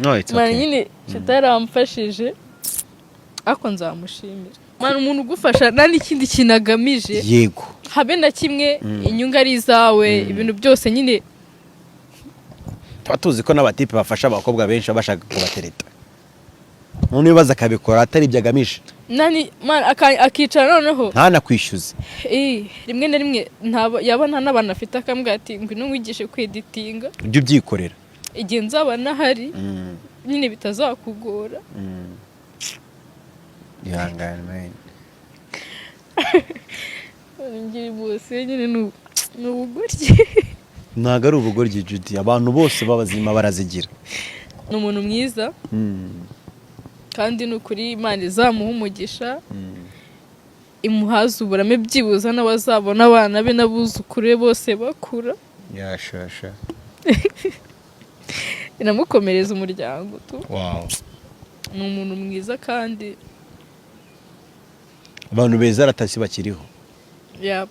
No, it's Man, okay. nyine Chita yaramfashije, ariko nzamushimira. Man, umuntu ugufasha nta n'ikindi kintu agamije, habe na kimwe, inyungu ari izawe, ibintu byose nyine. Tuba tuzi ko n'abatipe bafasha abakobwa benshi baba bashaka kubatereta, none ibibazo akabikora atari ibyo agamije. Nani man, akicara noneho ntanakwishyuze. Rimwe na rimwe yaba nta n'abantu afite, akambwira ati: "Ngwino nkwigishe kweditinga, ujye ubyikorera, igihe nzaba nahari nyine bitazakugora." Ihangane, man. Ngira bose nyine ni ubugoryi. Ntabwo ari ubugoryi, Judy, abantu bose b'abazima barazigira. Ni umuntu mwiza, kandi ni ukuri Imana izamuha umugisha, imuhaze uburame, byibuza n'abazabona abana be n'abuzukuru be bose bakura. Yashasha. Inamukomereza umuryango tu. Ni umuntu mwiza kandi Abantu beza aratashye bakiriho. Yap.